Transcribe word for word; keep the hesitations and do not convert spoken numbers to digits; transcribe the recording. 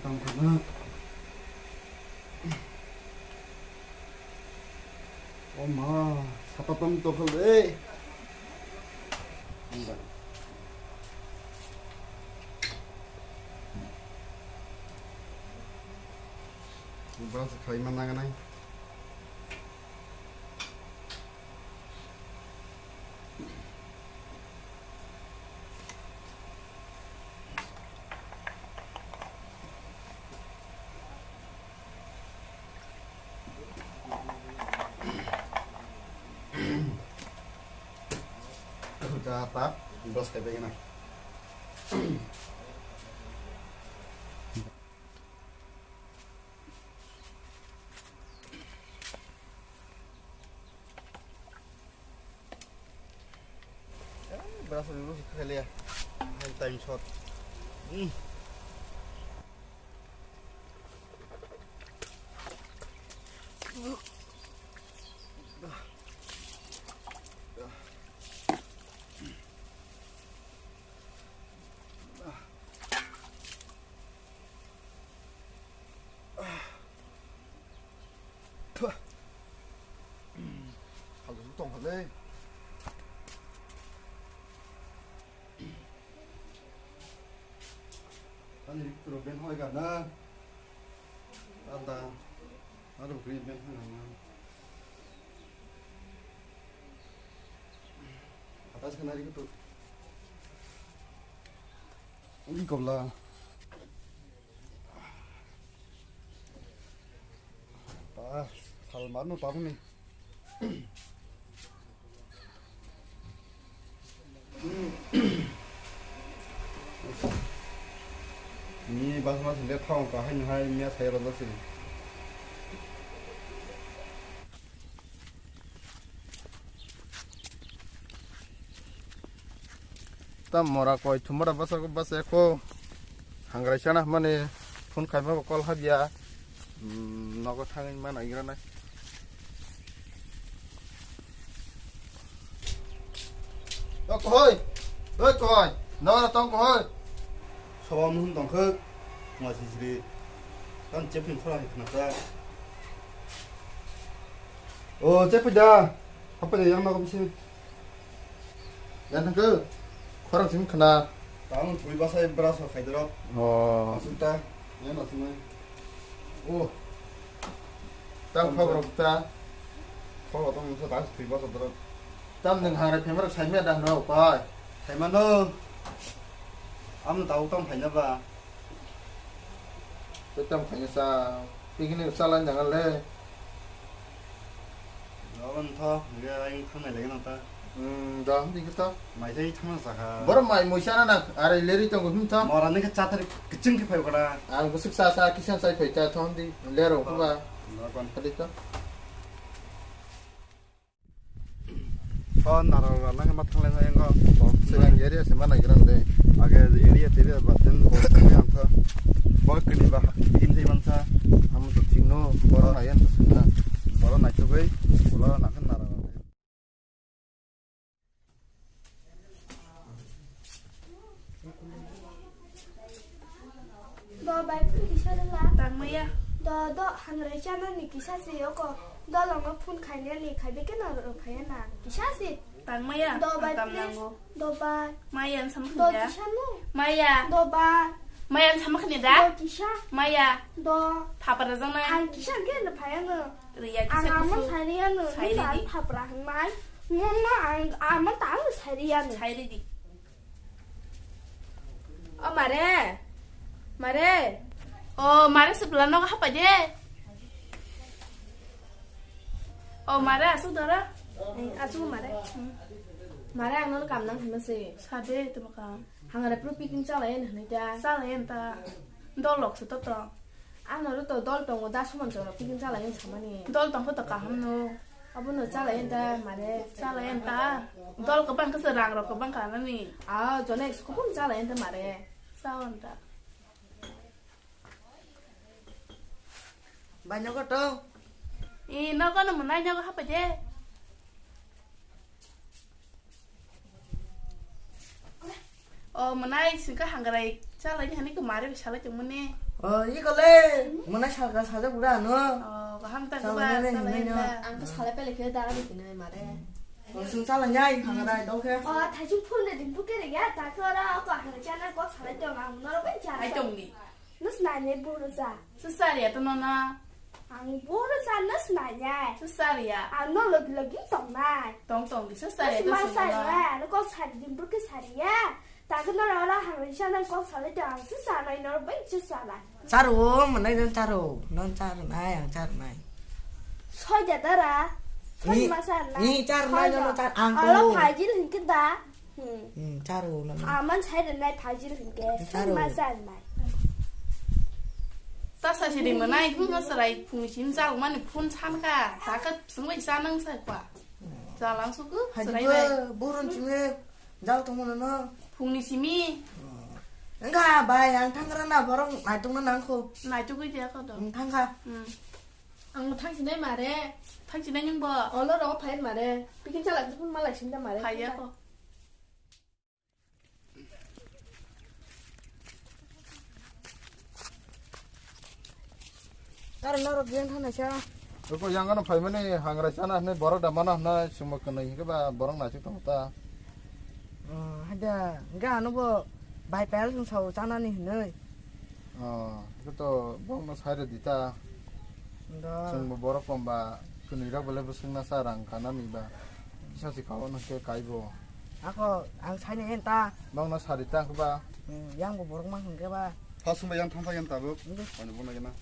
Tang khana. O ma, sapa tong tokol de. Brush khlai ma nangnai. Ja, ta, brush khai bai gana. Eh, brush, brush khai liya. Hai time shot. Hmm. Halsuk tongkha le. Ani rikro ben hoi ga na. Ada. Ada bukri ben hoi ga na. Atas kena rikro. Uli kobla. Ah, sal mano tabung ni. Ni bas mas le thang ka hai hai miya sai ro si. Ta mora koi thumara basa ko basa ko hangrai sana mane phone khai ma call habya. Hmm, nogo thangin ma nai gra nai. O kohoi, oi kohoi, nora tong kohoi. Soba muhun tong khuk, ma sisri. Kan chepin khora hai khna ta. O chepi da, apa da yang nogo bisi. Yang thangkhe khorang simi khna. Tang thui basa brush khai dorok. Oh. Asuk ta, yang asuk mai. Oh. Tang khorok ta. Khorok tang sa ta thui basa dorok. Tam nang hangre phemar sai me dan rok pai. Sai mano. Am tau tam phai na ba. Tei tamo khaina sa, picnic chalai nang le. Dogon tho, hingke ayang thangnai lagi nang ta. Hmm, da, hingke to. Mai tei thangna sakha. Borok mai muisa na nang, are leri tongo him tho. Mora nang khe chathari kiching khe phai kora. Ang bwswk sa sa kisan chai phai ta thon di, lero kuba. Dogon. Khali to. O narok rok nang ma thanglai ma yango. Sigang area se ma naigra de. Age area tebe ba den bo yang tho. Bo kini ba in de man sa. Amo to thik no, boro na yan to sita. Boro na to bai. Ulo na kan narok. Do bai phun kisa rwla. Tangmaya. Do, do, hangrai chanani kisa se yoko. Do longo phun khainani khaibe keno rw phaya na. Kisa se. Tangmaya. Do bai, please. Do bai. Maya, ang sama khani da. Do kisa no. Maya. Do bai. Maya, ang sama khani da. Do kisa. Maya. Do. Thapar jang na. Ang kisa ke rw phaya no. Riya kisa. Ang amo kusu. Sari ya no. Sari di. Thapra hangmai. Mama ang amo tang sari ya no. Sari di. O mare. Mare. O mare, se bwla nogo hapai de. O mare, asuk doro. Asuk mare. Mare, ang nono kam nang hwnwi se. Sa de, tamo kam. Hangare pro picking chalai hwnwi ta. Chalai ta. Dolok se to to. Ano ro to dol tongo da suman chwng rok picking chalai hwn samani. Dol tong khe to kaham no. Abono chalai hwn ta mare. Chalai hwn ta. Dol kwbang khe se rang rok kwbang kha nani. Ah, jone ekso kubun chalai hwn ta mare. Sa hwn ta. Bai nogo to. I nogo no mwnai nogo hapai de. O mwnai singkha hangrai chalai ni hani ko mare salai tongmani. O, iko le, mwnai salka sajak bura no. O, kaham ta Salai ba, nai salai nai ba. Ang to salai pele khe dara ni kinai mare. O, sung salai nai, hangarai dok khe. O, thaising phone de din buke re ya, ta ko ra ko hangarai chana ko salai tong ang noro bai chana. Ai tong ni. Nus nai ne buru sa. Su sari ya to no na. Ang buru sa nus nai nai. Su sari ya. Ang no logi logi tong nai. Tong tong di su sari ya to su na. Nus ma sari ya, no ko sari din buke sari ya. Takhe norok oro hamya sanai kok salai tong, ang se sanai norok bai se sanai. Charo, mwnai nang charo, nang charo nai, ang charo nai. Soi da dara, soi Ni, ma sanai. Ni charo nai, Soi no da. Charo, ang Oro tongo. Phajil hinkhe da. Hmm. Hmm, charo nang. Aman sai da nai phajil hinkhe, soi Charo. Ma sanai. Ta sa si ring ma nai, phung ma sarai, phung sim charo mani phun san ka, ta ka sung bai sa nang sai kwa. Jalang suku, Hai sarai ba, bai. Burun chime. Jal tongmano no. Phungni simi. Engkha bai, ang thangra na borok naitokna nangkho. Naitugwi dia kho do. Ang thangkha. Hmm. Ang thangsinai mare. Thangsinai ningbo. Olo rogo phai mare. Pikin chala phun malai sinda mare. Phai ya kho. Aro norok yang thangnaisa. Oko yang ano phaimani hangrai chana hinwi borok da mana hinwi sumok kwnwi hinkhe ba borok naisik tongo ta. Oh, haida, hingke ano bo bai payal song sao chanani hinwi. Oh, iko to borok no sai rwdi ta. Ndo. Chwng bo borok kom ba kwnwi rok bole bwswk na sa rang kanani ba. Kisa si kao no khe kai bo. Ako ang saini en ta. Bang no sari ta ba. Hmm, yang bo borok mang hingke ba. Phasung ba yang thang thang yang tabuk. Ndo. Ani bo na gena.